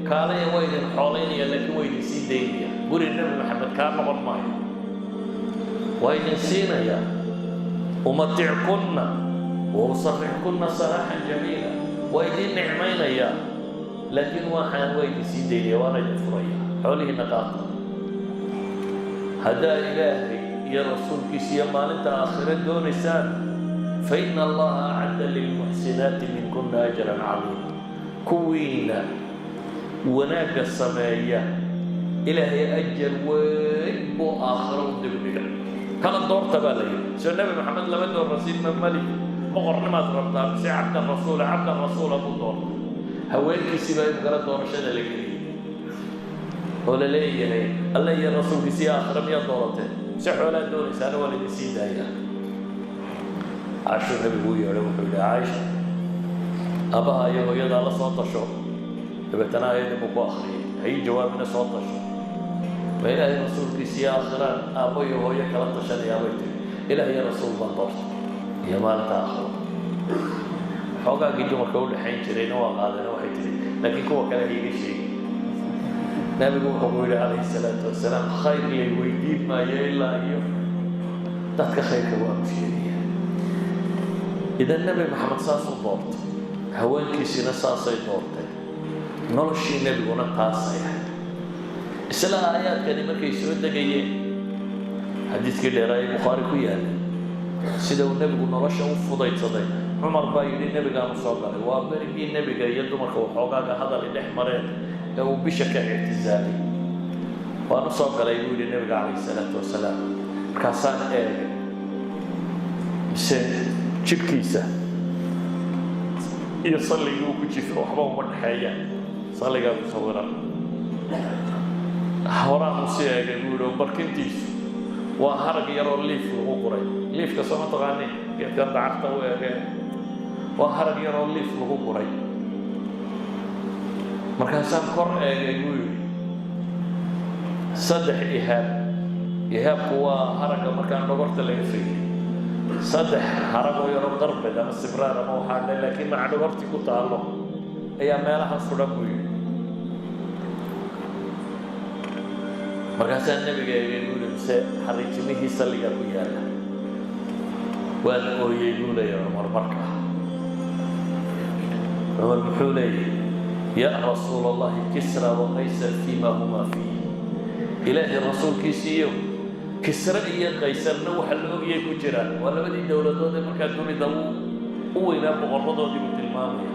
Kaalaya, waa idin xoolaynaya, laakiin waa idin sii daynaya. Guri Nebi Maxamed kaa noqon maayo, waa idin siinaya. Umatickunna wa usarixkunna saraaxan jamiila, waa idin nicmaynayaa, laakiin waxaan waa idin sii daynaya, waana idin furaya. Xoolihiina qaata. Haddaa Ilaahay iyo rasuulkiisa iyo maalinta aakhire doonaysaan, fa ina allaha acadda lilmuxsinaati minkuna ajran cadiima. Kuwiina wanaagga sameeya, Ilaahay ajar weyn buu aakhiro u dibdhiga. Kala doorta," baa la yidhi. Soo Nebi Maxamed lama doorasiin? Ma malik boqornimaad rabtaa mise cabdan rasuula? Cabdan rasuula buu doortay. Haweenkiisii baa in kala doorashada la geliyey oo la leeyahay: "Alle iyo rasuulkiisii, aakhira miyaad doorateen mise xoolaad doonaysaana? Waa laidin sii daayaa." Caashuu nebigu u yeedhay, wuxuu yidhi: "Caaisha, aabbaha iyo hooyadaa la soo tasho." Dabeetana ayadii buu ku akhriyay: "Ha ii jawaabina, soo tasho." "Ma Ilaahay, rasuulkiisa iyo aakhiraan aabbo iyo hooyo kala tashanayaa?" bay tiri. "Ilaah iyo rasuul baan doortay iyo maalinta aakhiro." Xoogaagii dumarka u dhexayn jirayna waa qaadeen. Waxay tiri: "Laakiin kuwa kale ha iiga sheegi." Nabigu wuxuu ku yidhi calayhi salaatu wasalaam: "Khayr lay weydiin maayo ilaa iyo dadka khayrka waanu sheegaya." Idan Nebi Maxamed saasuu doortay, haweenkiisiina saasay doorteen, noloshii nebiguna taasay ahayd. Isla aayaadkani markay soo degayeen, xadiidkii dheeraa ee Bukhaari ku yaalay, sida uu nebigu nolosha u fudaydsaday, Cumar baa yidhi: "Nebigaanu soo galay." Waa berigii nebiga iyo dumarka waxoogaaga hadali dhex mareen ee uu bisha ka ictisaalay. "Waanu soo galay," buu yidhi, "nebiga calayhi salaatu wasalaam. Markaasaan eegay mise jidhkiisa Iyo salligii uu ku jifo waxba uma dhexeeyaan, salligaa ku sawiran. Horaan u sii eegay, buu yidhi, oo barkintiisu waa harag yaroo liif lagu guray. Liifka soo ma taqaanin? Geedkan dacarta u eegeen. Waa harag yaroo liif lagu guray. Markaasaan kor eegay, buu yidhi, saddex ihaab. Ihaabku waa haragga markaan dhogorta laga fegay, saddex haragoo yaroo qarbed ama sibraar ama waxaa dhe, laakiin maca dhogortii ku taallo ayaa meelaha sudhan, buu yidhi. Markaasaa Nebiga eegay, buu yidhi, mise xariijimihii salligaa ku yaalla. Waan ooyey, buu leeyahy Cumar. Markaa Cumar muxuu leeyahy? "Yaa Rasuul Allahi, Kisra wa Qaysar fiima huma fiih." Ilaahay rasuulkiisiiyo, Kisre iyo Qaysarna waxa la ogayay ku jiraan. Waa labadii dowladood ee markaa dunida u weynaa, boqoradoodii buu tilmaamaya.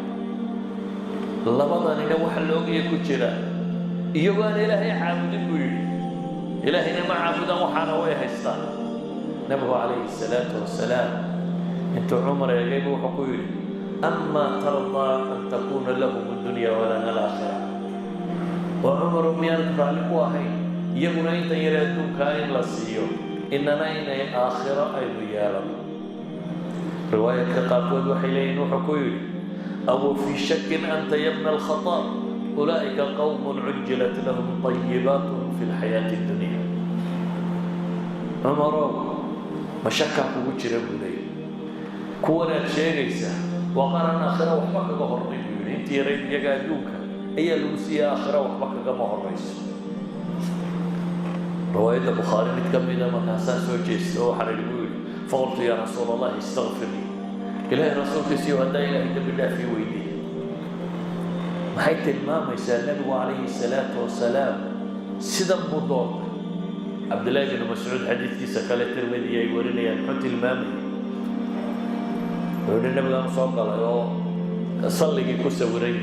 Labadanina waxa la ogayay ku jiraan, iyagoo aan Ilaahay caabudin, buu yidhi. Ilaahayna ma caabudaan, waxaana way haystaan. Nabigu calayhi salaatu wasalaam intuu Cumar eegaybu wuxuu ku yidhi: "Amaa tardaa an takuuna lahum addunya walana alaakhira?" Waa Cumaru, miyaanad raalli ku ahayn iyaguna intan yare adduunkaa in la siiyo, inana inay aakhiro aynu yeelano? Riwaayadka qaarkood waxay leeyihin wuxuu ku yidhi: "Aw fii shakin anta ya bna alkhataab? Ulaa'ika qowmun cujilat lahum طayibaatuhum fi lxayaati addunya." Cumarow, ma shakaa kugu jira, buu leeyahy. Kuwanaad sheegaysaa waa qaar aan aakhiro waxba kaga horray, buu yidhi. Intii yarayd iyaga adduunka ayaa lagu siiyey, aakhiro waxba kagama horrayso. Riwaayadda Bukhaari mid ka mida: "Markaasaan soo jeesta oo waxaan idhi," buu yidhi, "faqultu: yaa Rasuul Allahi, istakfir lii." Ilaahay rasuulkiisiiyo, haddaa Ilaahay dembi dhaafii weydiiy. Maxay tilmaamaysaa? Nebigu calayhi salaatu wasalaam sidan buu doortay. Cabdillahi binu Mascuud xadiidkiisa kale, Tirmidi ay warinayaan, muxuu tilmaamayay? Wuxuu yihi: "Nabigaan soo galay oo salligii ku sawiray."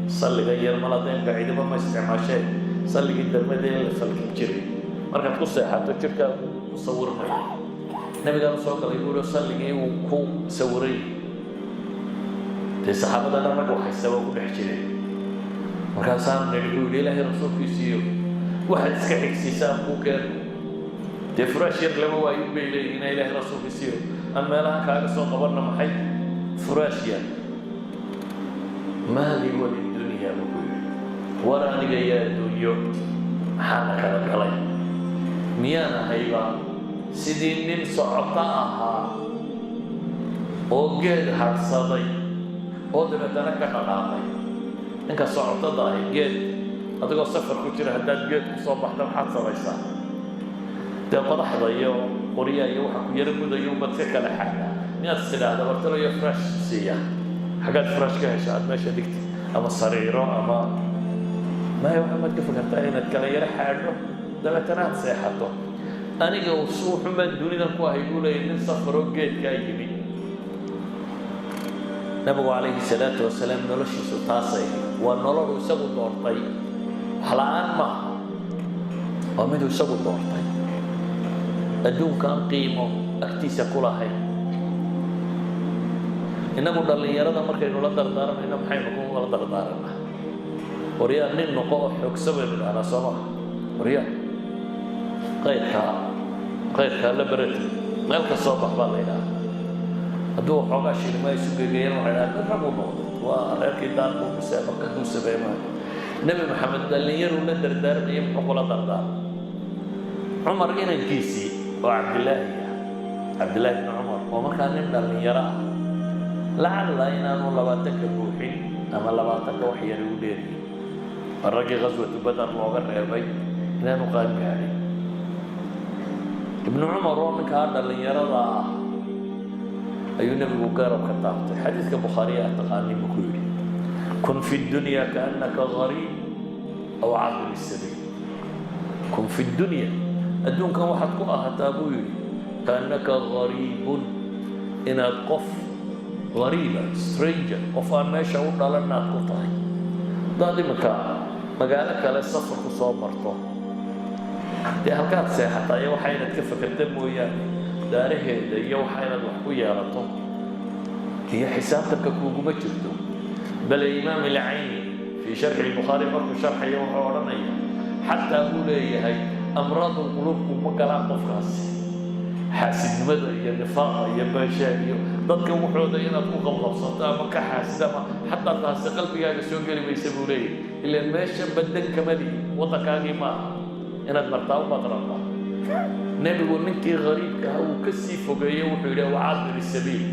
Salliga yar malada imka ciidamo ma isticmaasheen, salligii darmada in la falkin jiray markaad ku seexato jirkaagu ku sawirmaya. "Nabigaan soo galay," buu yihi, "salligii uu ku sawiray." Dee saxaabada dhan rag waxaysta waa ku dhex jireen. "Markaasaan nidhi," buu yidhi, "Ilaahay rasuulkiisiiyo, waxaad iska xigsiisaan kuu keeno." Dee furaash yar lama waayin, bay leeyihiin. "Ilaahay rasuulkiisiiyo, aan meelahan kaaga soo qabanna maxay furaash yar?" "Maa lii walidunya," buu ku yidhi. "War aniga iyo adduunyo maxaana kala galay? Miyaan ahayba sidii nin socoto ahaa oo geed hadhsaday oo dabeetana ka dhaqaaqay?" Ninka socotada ahi, geed, adigoo safar ku jira haddaad geed ku soo baxda, maxaad samaysaa? Dee qodaxda iyo qoryaha iyo waxa ku yaro mudayo unbaad ka kala xaadhaa. Miyaad is tidhaahda bartalo iyo furash siiya? Xaggaad furash ka hesha aad meesha dhigta ama sariiro ama maya? Waxa maad ka fakartaa inaad kala yaro xaadho, dabeetana aad seexato. "Aniga wuxun baan dunidan ku ahay," buu leeyay, "nin safaroo geedkaa yimi." Nabigu calayhi salaatu wasalaam noloshiisu taasay. Waa nololu isagu doortay, wax la-aan maaha, waa miduu isagu doortay. Adduunkaan qiimo agtiisa ku lahayn. Innagu dhallinyarada markaynu la dardaarmayno, maxaynu kula dardaaranaa? "Waryaa, nin noqo oo xoogsa," baynu dhahnaa, soo maha? "Waryaa, qayrkaa qayrkaa la barata, meel ka soo bax," baa la yidhaha. Hadduu waxoogaa shilima isu gegeeyana, waxay dhaha nin raguu noqday, waa reerkii daar buu dhisay ama ka buu sameey maayo. Nebi Maxamed dhallinyaruu la dardaarmayay, muxuu kula dardaarmay? Cumar inankiisii oo Cabdillaahi ah, Cabdillaahi bni Cumar, oo markaa nin dhallinyaro ah, lacalla inaanu 20-ka buuxin ama 20-ka wax yar ugu dheeriyin, waa raggii ghaswatu Badar looga reebay inaanu qaan gaadhin. Ibnu Cumar oo ninkaa dhallinyarada ah ayuu Nebigu garabka taabtay. Xadiidka Bukhaariya ah taqaanin buu ku yidhi: "Kun fi dunya kaannaka gariib aw caabir sabiil." "Kun fi dunya," adduunkan waxaad ku ahataa, buu yidhi, "kaannaka gariibun," inaad qof gariiba, stranger, qof aan meesha u dhalan aad ku tahay. Haddaad iminka magaalo kale safar ku soo marto, dee halkaad seexataa iyo waxa inaad ka fekerta mooyaane, daaraheeda iyo waxa inaad wax ku yeelato iyo xisaabtanka kuuguma jirto. Bale Imaam Ilcayni fii sharxi Albukhaari markuu sharxayo wuxuu odhanaya, xataa buu leeyahay, amraad quluubku ma galaan qofkaasi, xaasidnimada iyo nifaaqa iyo beeshaag iyo dadka wuxooda inaad ku qabqabsato ama ka xaasid ama xataa taasi qalbigaaga soo geli maysa, buu leeyahay. Ilaan meesha badan kama lihi, waddankaagii maaha, inaad martaa ubaad rabtaa. Nebigu ninkii qariibka ahaa uu ka sii fogeeyey, wuxuu yidhi wa caabir sabiil.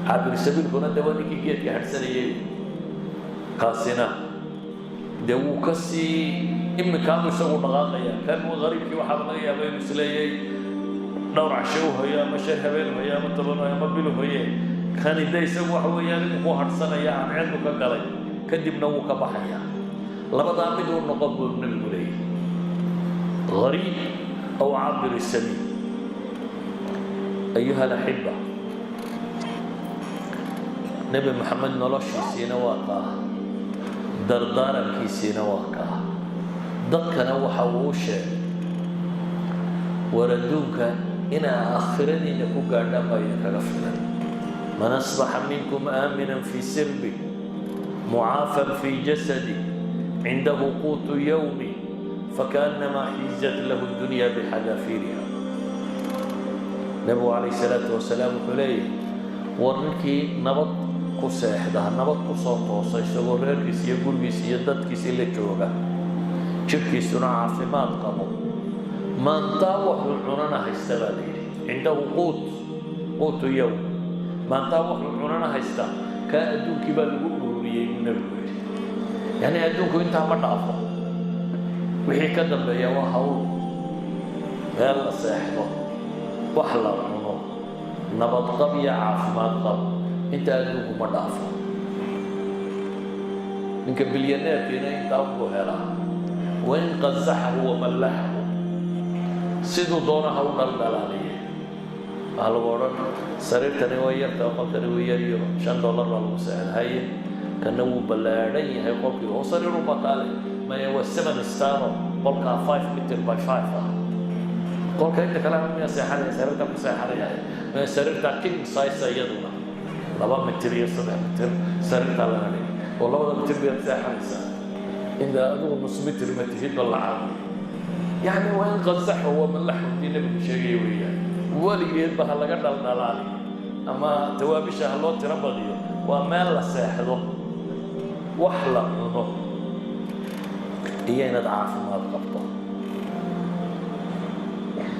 Caabir sabiilkuna de waa ninkii geedka hadhsanayay, kaasina dee wuu ka sii imikaanu isagu dhaqaaqaya. Kan qariibkii waxaaba laga yaaba inuu isleeyay dhowr casho u hoyo ama 5 habeen u hoyo ama 10 hoyo ama bil u hoye. Kani de isagu waxa weeyaan inuu ku hadhsanaya cadceedu ka galay, kadibna wuu ka baxayaa. Labadaa mid uu noqon buu nebigu leeyahy, غريب أو عابر السبيل. أيها الأحبة، Nebi Maxamed noloshiisiina waa kaa, dardaarankiisiina waa kaa. Dadkana waxa uu u sheegay, war adduunka inaa aakhiradiina ku gaadhaan baa idinkaga filan. من أصبح منكم آمنا في سربه معافى في جسده عنده قوت يومه فكأنما حيزت له الدنيا بحذافيرها. Nabigu calayh salaatu wasalaam wuxuu leeyahay, war ninkii nabad ku seexda, nabad ku soo toosa, isagoo reerkiisa iyo gurigiisa iyo dadkiisii la jooga, jirkiisuna caafimaad qabo, maantaa wuxuu cunana haysta baa la yidhi, عنده قوت يوم, maantaa wuxuu cunana haysta, kaa adduunkii baa lagu ururiyey, buu nebigu yidhi. Yani adduunku intaa ma dhaafo, wixii ka dambeeya waa hawl. Meel la seexdo, wax la cuno, nabadqab iyo caafimaad qab, inta adduunku ma dhaafo. Ninka bilyaneerkiina intaa buu helaa, وإن قزحه وملحه, siduu doonaha u dhaldhalaaliye. Waxaa lagu odhan sariirtani waa yarta, qolkani waa yaryo, $5 baa lagu seexda. Haye, kana wuu ballaadhan yahay qolkii oo sariiru bataale maya, waa seven staro, qolkaa 5 meter by 5 ah. Qolka inta kale miyaa seexanaya? Sariirta ku seexanaya maya, sariirta king size, iyaduna 2 mitir iyo 3 mitir sariirtaa laga dhigay, oo labada mitir baad seexanaysaa, inta adigu nus mitir ma tihid ba la caawiyo. Yani وإن قزحه وملحه intii nebigu sheegaya weeyaan. Weligeedba ha laga dhaldhalaaliyo ama tawaabisha ha loo tiro badiyo, waa meel la seexdo, wax la cuno iyo inaad caafimaad qabto.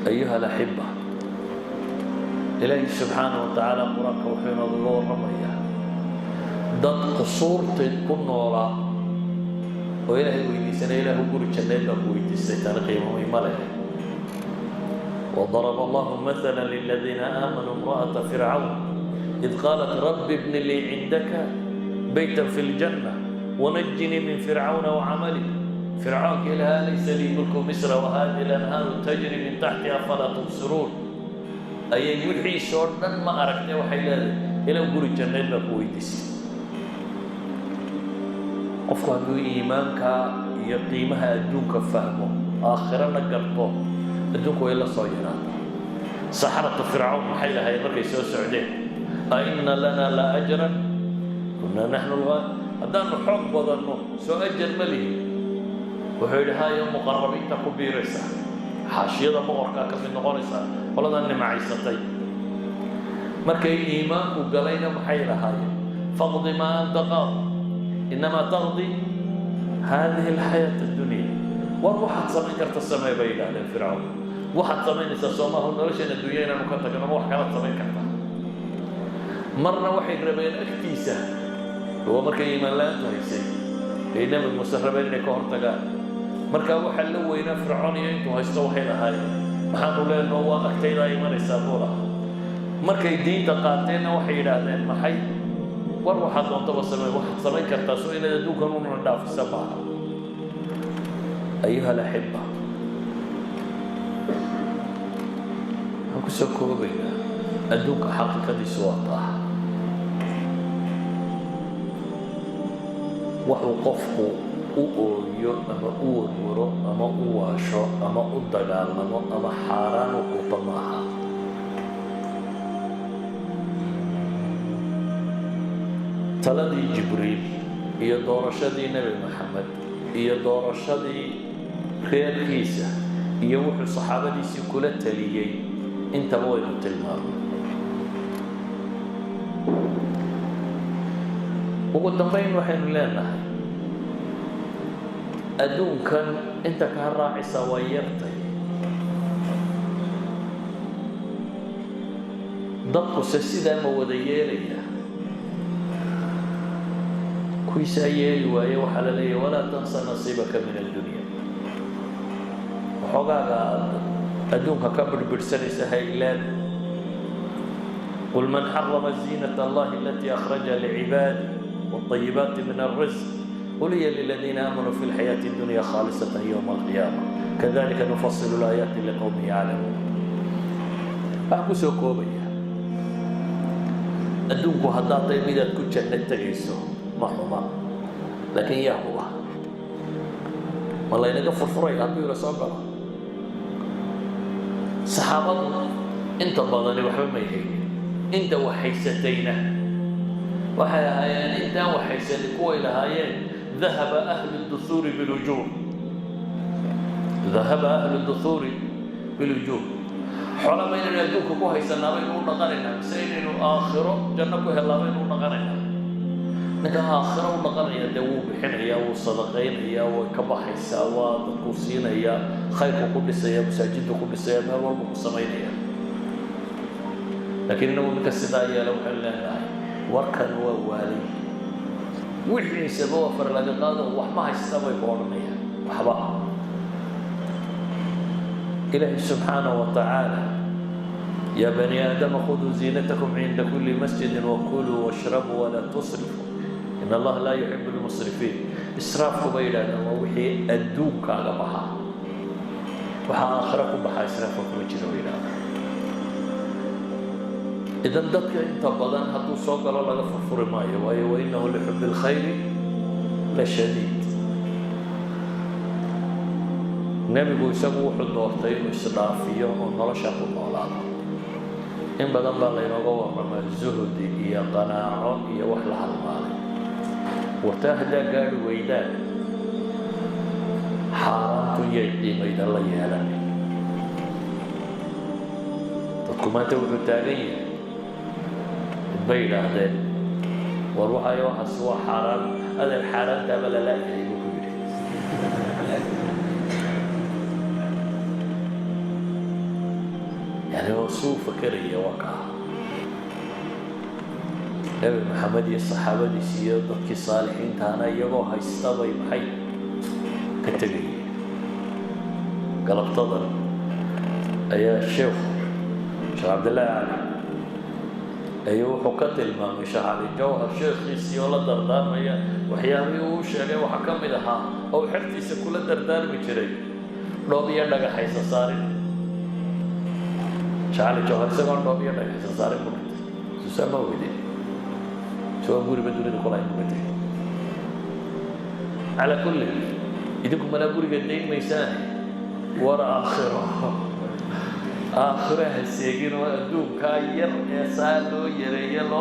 أيها الأحبة، Ilaahi subxaanaه wa tacaala qur-aanka wuxuu inoogaga warramayaa dad qusuurta ku noolaa oo Ilaahay weydiisanaya, Ilaahu guri janneed baa ku weydiistay, tani qiimamay ma leh. وضرب الله مثلا للذين آمنوا امرأة فرعون إذ قالت رب ابن لي عندك بيتا في الجنة ونجني من فرعون وعمله. فرعون إلها ليس لي ملك مصر وهذه الأنهار تجري من تحتي أفلا تبصرون. Ayay wixiisoo dhan ma aragtay, waxay leedahay, Ilaw guri janneed baa ku weydiistay. Qofku hadduu iimaanka iyo qiimaha adduunka fahmo, aakhirana garto, adduunku way la soo yaraataa. Saxaratu Fircawn maxay lahayd markay soo socdeen? أئن لنا لأجرا كنا نحن haddaanu xoog badanno soo ajar ma lihin? Wuxuu yidhi hayo, muqarabiinta ku biiraysaa, xaashiyada boqorkaa ka mid noqonaysaa, qoladan nimacaysatay. Markay iimaanku galayna maxay lahaayeen? فاقض ما أنت قاض إنما تقضي هذه الحياة الدنيا. War waxaad samayn karta samee, bay yidhahdeen Fircawn. Waxaad samaynaysaa soomaahu noloshan adduunya inaanu ka tagno, ma wax kalaad samayn kartaa? Marna waxay rabeen agtiisa, waa markay iimaan la-aantu haysay ay Nebi Muuse rabeen inay ka hortagaan. Markaa waxaa la weynaa Fircoon iyo intuu haysto, waxay lahaayeen maxaanu leenoo, waa agtaydaa imanaysaa, buu lahaa. Markay diinta qaateenna waxay yidhaahdeen maxay? War waxaad doontaba samee, waxaad samayn kartaa soo inaad adduunkan una dhaafisa maaha. أيها الأحبة, waxaan kusoo koobaynaa, adduunka xaqiiqadiisu waa taa. Waxuu qofku u ooyo ama u warwaro ama u waasho ama u dagaalamo ama xaaraan u quto maaha. Taladii Jibriil iyo doorashadii Nebi Maxamed iyo doorashadii reerkiisa iyo wuxuu saxaabadiisii kula taliyey, intaba waynu tilmaamay. Ugu dambayn, waxaynu leenahay adduunkan inta kaa raacaysa waa yartay, dadkuse sidaa ma wada yeelaya? Kuwiisaa yeeli waaye waxaa la leeyahy: walaa tansa nasiibaka min addunya. Waxoogaaga aad adduunka ka birbirhsanaysa ha ilaabi. Qul man xarama ziinat allahi alatii akhraja licibaadi wاطayibaati min alrizq, qul hiya liladiina aamanuu fi lxayaati اdunya khaalisata yowma alqiyaama, kadalika nufasilu laayaati liqowmin yaclamuun. Waxaan ku soo koobaya, adduunku haddaad tahay midaad ku janno tegayso, ma xuma, laakiin yaa huba ma laynaga furfuraya hadduu ila soo galo? Saxaabadu inta badani waxba may haynin. Inta wax haysatayna waxay ahaayeen intaan wax haysanin kuway lahaayeen dahaba ahlu duhuuri bilujuur, dahaba ahlu duhuuri bilujuur. Xolaba inaynu adduunka ku haysanaa baynu u dhaqanaynaa, mise inaynu aakhiro janno ku helnaa baynu u dhaqanaynaa? Ninka aakhiro u dhaqanaya dee wuu bixinayaa, wuu sadaqaynayaa, way ka baxaysaa, waa dadkuu siinayaa, khayrku ku dhisaya, masaajiddu ku dhisaya, meel walba ku samaynaya. Laakiin inagu ninka sidaa yeela waxaynu leenahay warkan waa waalay, wixiisaba waa far laga qaado, wax ma haysta bay ku odhanayaan waxba. Ilaahi subxaanaه wa tacaala: yaa bani aadama khuduu ziinatakum cinda kuli masjidi wakuluu washrabuu walaa tusrifuu, in allaha laa yuxibu lmusrifiin. Israafku bay yidhahdeen waa wixii adduunkaaga baxa, waxaa aakhiro ku baxa israafka kuma jiro, bay yidhahdeen. Idan dadka inta badan hadduu soo galo laga furfuri maayo, waayo wainahu lixubi اlkhayri la shadiid. Nebigu isagu wuxuu doortay inuu isdhaafiyo oo nolosha ku noolaado. In badan baa laynooga warramaa zuhdi iyo qanaaco iyo wax la halmaalay. Wartaa haddaa gaadhi weydaan, xaaraantu yay qiimayda la yeelan. Dadku maanta wuxuu taagan yahay mid bay yidhaahdeen: war waxayo waxaas waa xaaraan. Adeer, xaaraantaaba lalaayahay, buu ku yidhi. Yani waa suu fakeraya. Waa kaa Nebi Maxamed iyo saxaabadiisi iyo dadkii saalixiintaana iyagoo haystabay maxay ka tegayeen? Galabtadan ayaa sheekhu Sheekh Cabdillaahi Cali ayuu wuxuu ka tilmaamay Sheekh Cali Jawhar sheekhiisii oo la dardaarmaya. Waxyaabihii uu sheegay waxaa ka mid ahaa oo uu xertiisa kula dardaarmi jiray: dhoob iyo dhagaxaysa saarin. Sheekh Cali Jawhar isagoon dhoob iyo dhagaxaysa saarin buu dhintay. Suusaa ma weydeen? Isagoo guriba dunida kulahayn buu ka tegay. Calaa kullin, idinku malaa guriga dayn maysaane. War aakhiro, aakhiro ha seegin oo adduunkaa yar ee saa loo yareeye loo